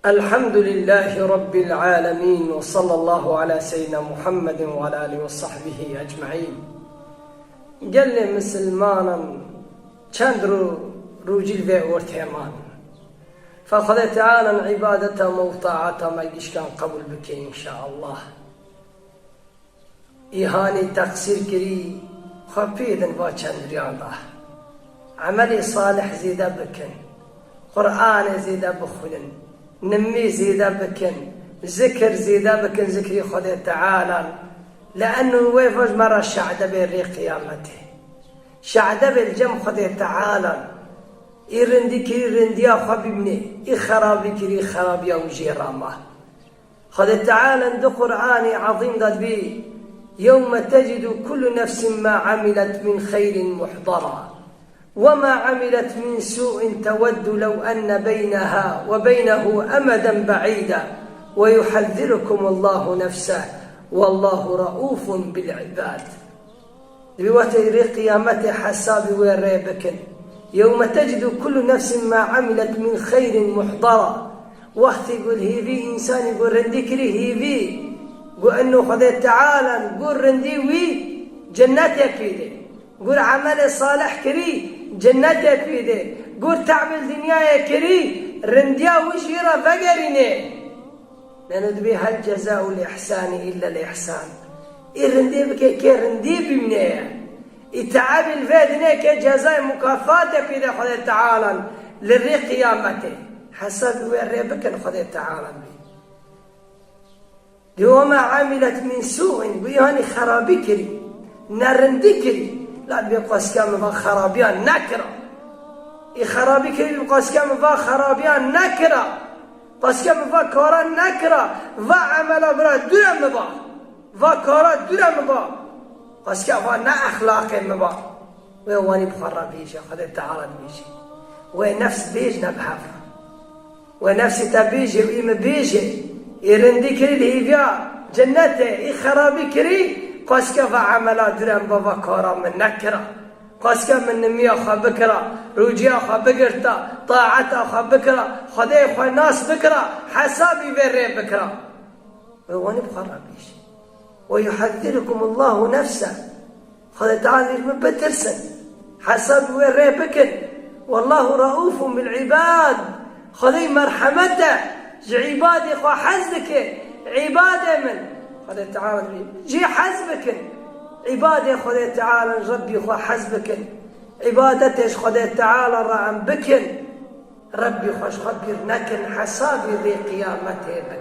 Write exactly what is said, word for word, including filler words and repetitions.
Elhamdülillâhi Rabbil âlemîn ve sallallahu ala seyyidina Muhammedin ve ala alihi ve sahbihi ecmaîn. Gelê misilmanan çend ro-, rojî li vê ortê man. Fe Xwedê Teala îbadeta me û taata me gişkan qebûl bike înşaallah. Îhanî teqsîr kirî, xwe pê din va çend riyan da. Emelê salih zêde bikin. Qur'anê zêde bixwînin. Nimî zêde bikin. Zikir zêde bikin, zikrî Xwedê Teala. Li enû wê voj me re şehde bê rê qiyametê. Şehde bê li cem Xwedê Teala. Î rindî kirî rindiya xwe bibînê. Î xerabî kirî xerabiya wî jê rama. Xwedê Teala di Qur'anê Ezîm de dibê, "Yewme tecidu kullu nefsin ma amilet min xeyrin muhdara, ve ma amilet min su'in teveddu lew enne beyneha ve beynehu emeden be'îda ve yuhezzirukumullahu nefseh, vellahu reufun bil ibad." Di wê wextê rê qiyametê hesabî wê rê bikin. Yewme tecidu kullu nefsin ma amilet min xeyrin muhdara. Wextê ku li hêvî însanî ku rindî kirî hêvî, ku eno Xwedê Teala ku rindî wî cennetê pî de. Gur emelê salih kirî, cennetê pî de. Gur te'mil dinyayê kirî, rindiya wî jî re vegerînê. Neno dibê hel cezaul ihsani illa l ihsan. Î rindî bike kê rindî bimneye. Î te'ebî li vê dinê kê cezayê mukafatê pî de Xwedê Teala li rê qiyametê. Hesab wê rê bikin Xwedê Teala bî. Di wema amilet min su'in, bi yanî xerabî kirî, nerindî kirî, la bê qasika min va xerabiya nekira. Î xerabî kirî, bi qasika min va xerabiya nekira. Qasika min va kara nekira. Va emela bira dûre min ba. Va kara dûre min ba. Qasika va ne exlaqê min ba. Wê wanî bi xwe re bêje, Xwedê Teala dibêje. Wê nefs bêj ne bi hev. Wê nefsê te bêje, wî min bêje. Ê rindî kirî li hêviya cennetê, ê xerabî kirî, qasike va emela dûre min ba, va kara min nekira. Qasike min nimiya xwe bikira, rûciya xwe bigirta, taeta xwe bikira, Xwedê xwe nas bikira, hesabî vê rê bikira. Wê wanî bi xwe re bêje. Ve yuhezzirukumullahu nefseh. Xwedê Teala dibêje, min bitirsin. Hesab wê rê bikin. Wallahu reufun bil ibad. Xwedê merhemet e. Ji îbadê xwe hez dike. Îbadê min. Xwedê Teala dibêje, jê hez bikin. Îbadê Xwedê Teala, Rebbî xwe hez bikin. Îbadetê ji Xwedê Teala re em bikin. Rebbî xwe ji xwe bîr nekin, hesabî rê qiyametê bikin.